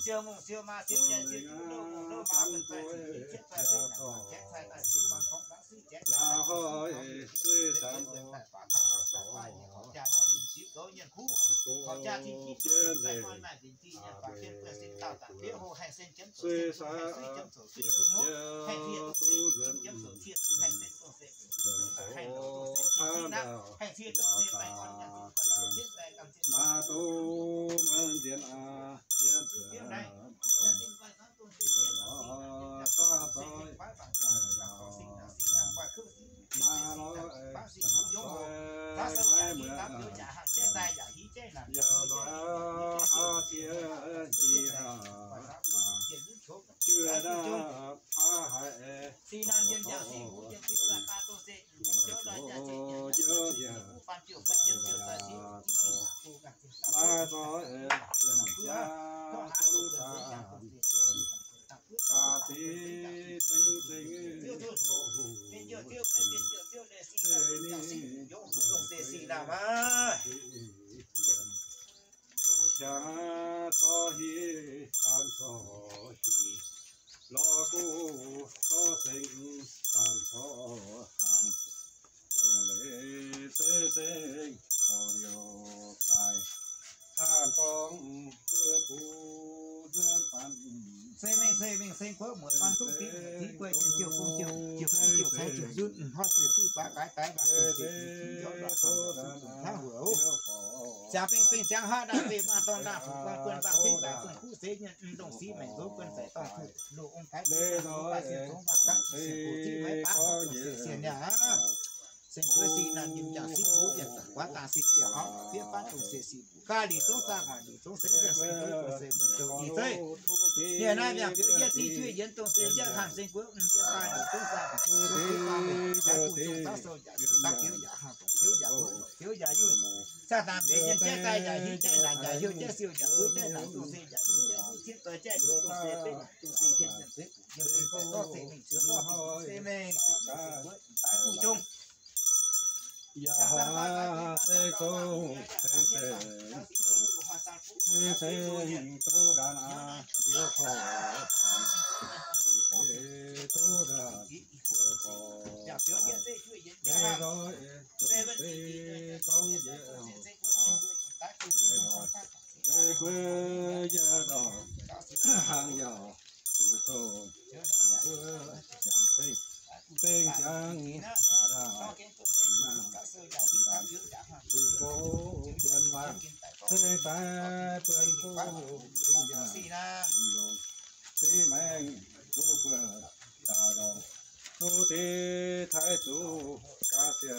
Siou mungh siou maa siou jai siou juv louh mungh louh maa mengh zaih zinh zinh cietv zaih zinh naaic zaih zinh zaih zinh guanh tongx dangv sic jaiv zaih zinh zinh jaa zinh zinh sic goux nyienh kuv, taux jaa zinh zinh goux nyienh kuv, naaic zinh zinh nyienh baac fien buonc sin dauh zanc fiev hlo haih sen jiemv zoux sin, haih suiv jiemv zoux suiv zungv hlo, haih fiev duqv se jiemv zoux cie zungv haih sen dongh se haih loz dongh se zinh zinh naaiv haih fiev dongh se baengh orn nyanc zinh guanh fiev jienv baengh gamh nziex maa doz maiv nzienx aqv. Se mengh se mengh seng guoqv muoc faan duqv dingc, dingc guei jienv jiouh gong jiouh, jiouh aiv jiouh cai jiouh nzunv, hnoi se buv baaix baaix baaix baac se hnoi hnangv wuov. Ziangx beng beng ziangx haav, ndaangc beng maah dorngh ndaangc fuqv guanh buonc baac fingx baac zungh kuv seix nyienh, dongh sic maengc nzunc buonc zaic dorngh kuv loz ong taaix baac sienh zongx baac dangv sic gox ziqv maiv baac dongh sic sienx niaa. Seng guoqv sic naanc nyimc jangc siqv mbuv bienh zanc guaav dangh sic bieqc hnangv fiev faanv dongh sic sic mbuv gaax lic zongv zaah guangc lic zongv seix bienh seng duqv seng mienh zoux ih zeiv. Ninh naaiv mi'aqv biux yie ziqv juiv yienx dongh seix yie hnamv seng guoqv mv bieqc daaih lic zongv zaah guangc fiev faanv mingh daaih buv zong zaav sou yaac daaih biux yaac hnangv dongh biux yaac mbuov biux yaac yunh. Zaah dangx bieqc nyienh jaiv zaih yaac hiuv jaiv naanc yaac hiuv jaiv siou yaac buov jaiv naanc dongh seix yaac hiuv jaiv buov cietv doix jaiv dongh seix beiv dongh seix hienx nzengc zeiv buc yiem beiv dorv zeiv mingh zuov dorv bingx se mengh se mengh se mbuov daaih buv zong. Yaac hnoi se zong, se se, se se doz ndaanv aqv, liuz taux, se doz ndaanv, liuz taux, se se, se gorngv njiec, se guoqv yie ndorm, hnangv yaac zuqc dongh, mbuo, yangh zengv, zengv jangv, aav, daaih, maaih, zuqc gox buonc waanc, zengv daaih buonc duqv, zengv yaac, longc, zengv maengh, zuqc buonc, daaih longc, zuqc deix taaix zuqc ga'sie